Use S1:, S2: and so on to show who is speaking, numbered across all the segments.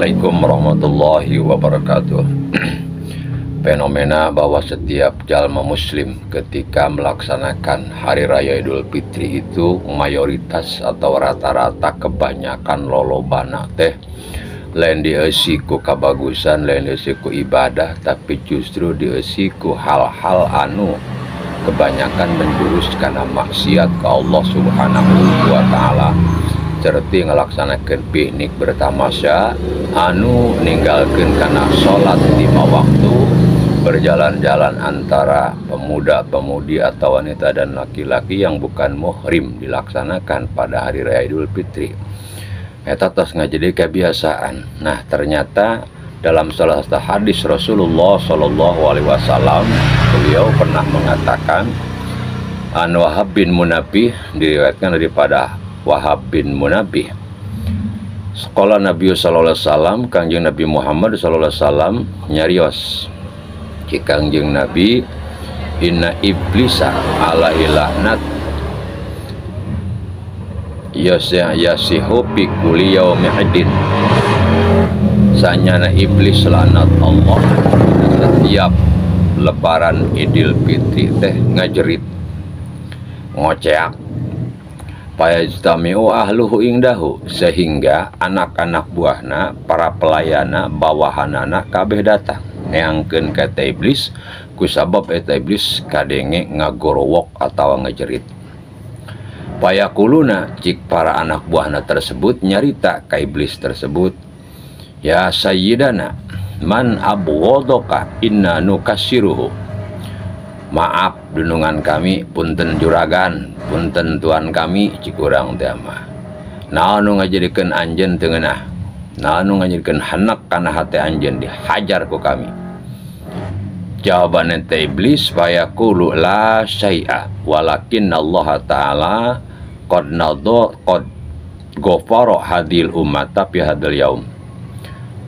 S1: Assalamualaikum warahmatullahi wabarakatuh. Fenomena bahwa setiap jalma muslim ketika melaksanakan Hari Raya Idul Fitri itu mayoritas atau rata-rata kebanyakan lolobana teh lain dieusi ku kabagusan, lain dieusi ku ibadah, tapi justru dieusi ku hal-hal anu kebanyakan menjurus karena maksiat ke Allah Subhanahu wa Ta'ala, seperti ngelaksanakan piknik bertamasya anu ninggalkan karena sholat 5 waktu, berjalan-jalan antara pemuda-pemudi atau wanita dan laki-laki yang bukan muhrim dilaksanakan pada Hari Raya Idul Fitri. Eta tos ngajadi kebiasaan. Nah, ternyata dalam salah satu hadis Rasulullah Shallallahu Alaihi Wasallam, beliau pernah mengatakan, An Wahab bin Munabbih, diriwayatkan daripada Wahab bin Munabbih, sekolah Nabi Sallallahu Alaihi Wasallam, Kangjeng Nabi Muhammad Sallallahu Alaihi Wasallam nyarios, Ki Kangjeng Nabi, inna iblisa alaihi laknat yasihu fi kulli yaumi idin. Sanyana iblis laknat Allah setiap lebaran Idul Fitri teh ngajerit ngoceak, payajtami'u ahluhu ingdahu, sehingga anak-anak buahna, para pelayana, bawahanana kabeh datang neangkeun ka eta iblis, kusabab eta iblis kadenge ngagorowok atawa ngejerit. Payakuluna, cik para anak buahna tersebut nyarita ka iblis tersebut, ya sayyidana man abghadaka inna nukasiruhu. Maaf dunungan kami, punten juragan, punten tuan kami, cik urang teh mah. Naon nu ngajadikeun anjeun teu ngeunah, naon nu ngajadikeun hanek kana hate anjeun, dihajar ku kami. Jawaban teh iblis, fayaqulu la syai'a walakin Allah ta'ala qad nadha qad ghafara hadil ummata fi hadal yaum.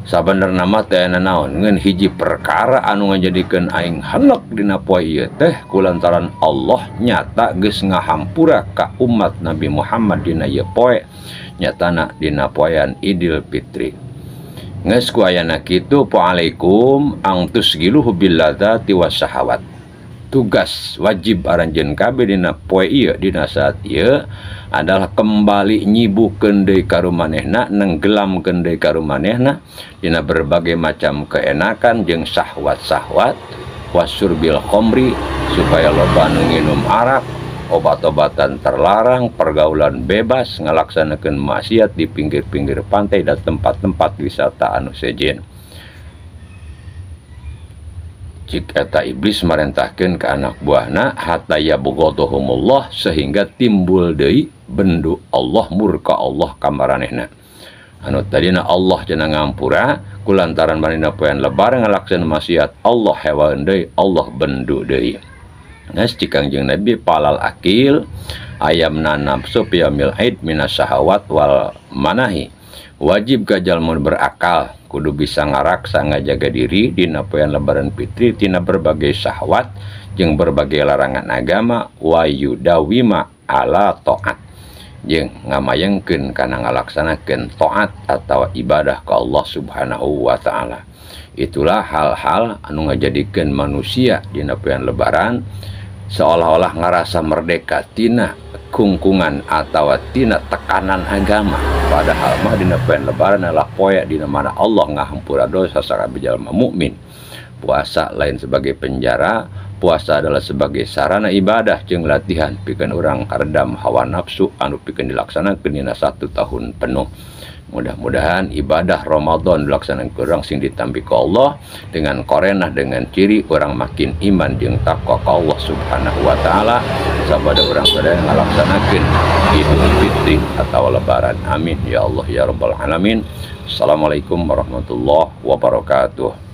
S1: Sabenerna mah teh naon ngeun hiji perkara anu ngajadikeun aing hanek dina poe ieu teh kulantaran Allah nyata geus ngahampura ka umat Nabi Muhammad dina ieu poe, nyatana dina poean Idul Fitri. Geus ku ayana kitu, fa alaikum ang tusgiluhu bil ladzati wasahawat. Tugas wajib aranjeun kabeh dina poe ieu, dina saat ieu adalah kembali nyibukeun deui ka rumanehna, nenggelamkeun deui ka rumanehna dina berbagai macam keenakan jeung syahwat-syahwat, wasurbil khamri, supaya loba nu nginum arak, obat-obatan terlarang, pergaulan bebas, ngalaksanakeun maksiat di pinggir-pinggir pantai dan tempat-tempat wisata anu sejen. Cik eta iblis marentahkeun ka anak buahna hatta yabghadhumullah, sehingga timbul deui bendu Allah, murka Allah ka maranehna. Anu tadina Allah cenah ngampura kulantaran manehna poean lebaran ngalaksanakeun maksiat, Allah hewaeun deui, Allah bendu deui. Nah, cik Kangjeng Nabi palal akil ayamna nafsu piyamil aid minas syahawat wal manahi. Wajib ka jalma berakal kudu bisa ngaraksa ngajaga diri dina poean lebaran fitri tina berbagai syahwat jeung berbagai larangan agama, wa yudawima ala taat, jeung ngamayengkeun kana ngalaksanakeun taat atawa ibadah ka Allah Subhanahu wa Ta'ala. Itulah hal-hal anu ngajadikeun manusia dina poean lebaran seolah-olah ngarasa merdeka tina kungkungan atau tina tekanan agama. Padahal mah dina poean lebaran adalah poe dina mana Allah ngahampura dosa sakabeh jalma mukmin. Puasa lain sebagai penjara, puasa adalah sebagai sarana ibadah jeung latihan pikeun urang karedam hawa nafsu anu pikeun dilaksanakeun dina 1 tahun penuh. Mudah-mudahan ibadah Ramadan dilaksanakan urang sing ditampi ku Allah dengan korenah, dengan ciri orang makin iman jeung takwa ka Allah Subhanahu wa Ta'ala, sabada urang sadaya ngalaksanakeun Idul Fitri atau lebaran. Amin ya Allah ya rabbal alamin. Assalamualaikum warahmatullahi wabarakatuh.